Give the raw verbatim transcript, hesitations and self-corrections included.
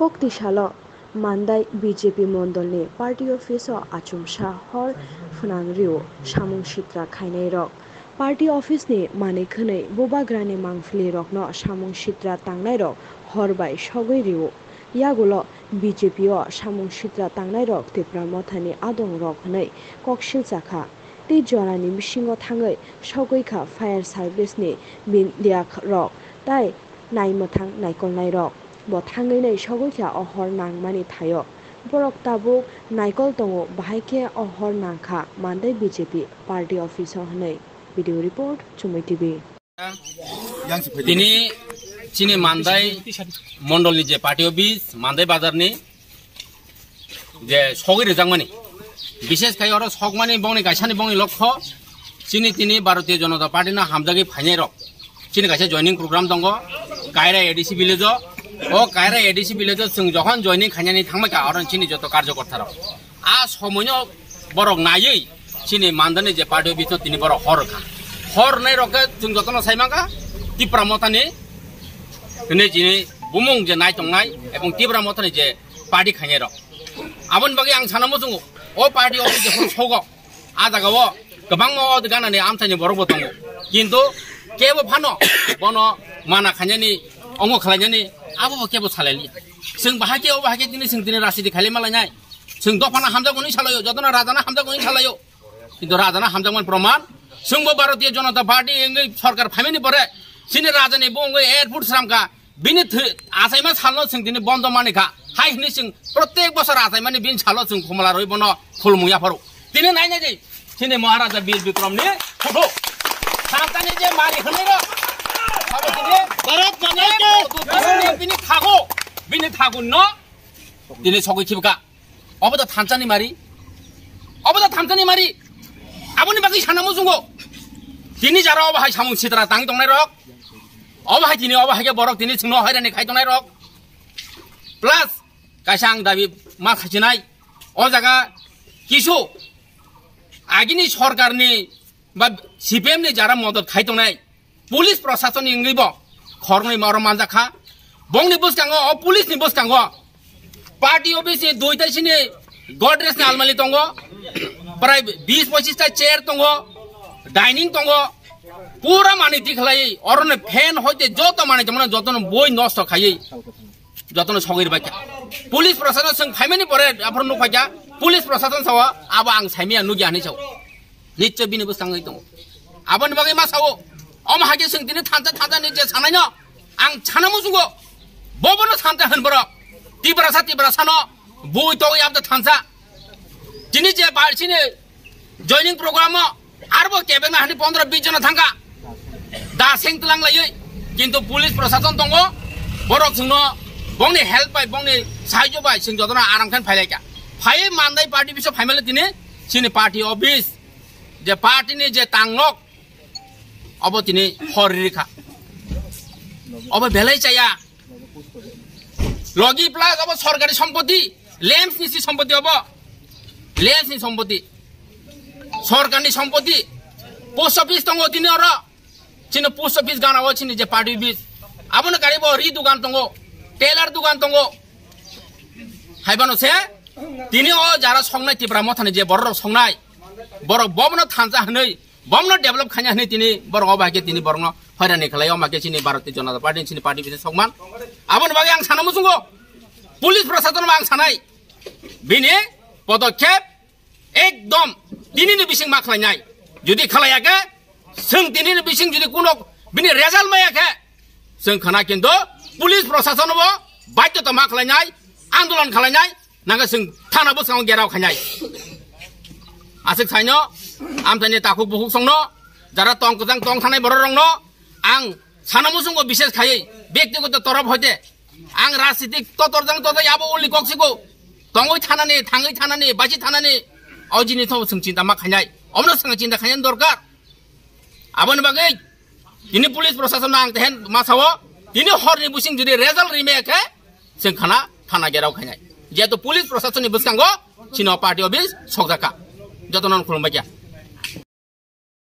Kokti salo Mandai B J P mondolni party office-o achomsa hor phnang rio samung sitra khainairok. Party office-ni manwi khwnwi bubagrani mangphlirokno samung sitra tangnairok hor bai sogwi rio. Yagulo B J P-o samung sitra tangnairok Tipra Mothani adongrok hwnwi koksil chakha. Tei jorani bisingo thangwi sogwi kha fire service-ni bindiya rok tai naimwthang naikolnairok. Bo thangwi nai sogwi kha o hor nangmani thaio. Borok tabuk naikol tongo, bahai khe o hor nangkha Mandai B J P party office-o hwnwi. Video report, Chumui T V. Tini chini Mandai mondolni je party office, Mandai bazarni je sogwi rwjakmani, bishes khai oro sokmani bongni kaisani bongni lokho, chini tini Bharatiya Janata Party no hamjagwi phainai rok. Chini kaisa joining program tongo, Kaira A D C village o. O Kaira A D C village o chwng jokhon joining khainani thangbai kha, oro chini joto karjokorta rok. A somoino borok naiwi chini Mandani je party office no tini borok hor kha. Hor nai rok khe chwng jotono sai mankha Tipra Mothani hwnwi chini bumung je nai tongnai ebong Tipra Mothani je party khainai rok. Aboni bagwi ang sana muchungo, o party office jephuru sogo, a jagao kwbangma o ganani amchaini borokbo tongo. Kintu kebo phano bono mana khainani, ongo khlainani, abobo kebo salai liya. Chwng bahai khe, o bahai khe tini chwng tini rajniti khailai malainai. Chwng dophano hamjakmani salaio, jotono rajano hamjakmani salaio. Kintu rajano hamjakmani proman, chwngbo Bharatiya Janata Party wngwi sorkar phaimani pore, chini rajani bo wngwi airport sramkha, bini thwi-, achaima salno chwng tini bondo manikha. Hai hwnwi chwng protek bosor achaimani bini salo chwng khumla rwi bono khulmung yapharo. Tini nainai di, chini Maharaja Bir Bikramni photo. Santani je mari hwnwi rok. Abo tini Bharat Mata ki bini thago, bini thago no tini sogwi khibka. Obo da thansani mari. Obo da thansani mari. Aboni bagwi sana muchungo. Tini jara obo hai samung sitra tang tongnai rok. Obo hai tini, obo hai khe borok tini chwngno hairani khai tongnai rok. Plus, kaisa ang dabi ma khachinai. O jaga kisu agini sorkarni ba C P M ni jara modot khai tongnai. Police proshasonni wngwi bo khoroknwi oro manjak kha. Bongni bwskango, o police ni bwskango party office ni duita sini Godrej ni almali tongo, prai bis pochis ta chair tongo, dining tongo, pura manwi tikhlai, oro ni fan hoite joto manwi tongmani joto no boi nosto khaiwi joto no sogwi rwbaikha. Police proshasano chwng phaimani pore aphuru nukphaikha, police proshasan sao abo ang saimaya nukya hinwi sao. Nichoi bini bwskango tongo. Aboni bagwi ma sao, omo hai khe chwng tini thansa thansa ni je sanaino ang sana muchungo. Bobono thansa hwn borok. Tiprasa Tiprasano bui togwi abda thansa. Tini je bar chini joining program o arbo kebengna hani pondro bis jona thangkha. Da seng tlang laiwi. Kintu police proshason tongo. Borok chwngno bongni help bai, bongni sahajyo bai chwng jotono aram khan phailaikha. Phaiwi Mandai party bisa phaimale tini chini party office. Je party ni je tangnok, obo tini hor rikha. Obo belai chaya. Logi plus obo sorkari sompoti, lems ni si sompoti obo. Lems ni sompoti. Sorkar ni sompoti. Post office tongo tini oro. Chini post office gana o chini je party office. Abono gari bo ri dugan tongo, tailor dugan tongo. Haibano se tini o jara songnai Tipra Mothani je borok songnai. Borok bobono thansa hwnwi, bobono develop khaina hwnwi tini borok obo hai khe tini borokno hoirani khlai, omo hai khe chini Bharatiya Janata Party ni chini party bisa sokman. Aboni bagwi ang sana muchungo police proshason ang sanai bini podokkhep ekdom tini ni bising ma khlainai. Jodi khlaiya khe, chwng tini ni bising jodi kuno bini result maya khe, chwng khana kintu police proshason bo baidhyota ma khlainai, andolon khlainai, nangkhe chwng thana bwskango gherao khainai. Aswk saino, amchaini takhuk bukhuk songno, jara tong kwchang tong thanai borok rokno ang sana muchungo bishes khaiwi, byaktigoto torof hoite, ang rajnitik totor jang totor abo uli kok siko, tongwi thanani, thangwi thanani, bachi thanani, o jinis no chwng chinta ma khainai, omno chwng chinta khainani dorkar. Aboni bagwi tini police proshason ang tehen ma sao, tini horni bising jodi result rimaya khe, chwng khana thana gherao khainai. Jehetu police proshason ni bwskango chini party office sokjakha. Jotono khulumbai kha.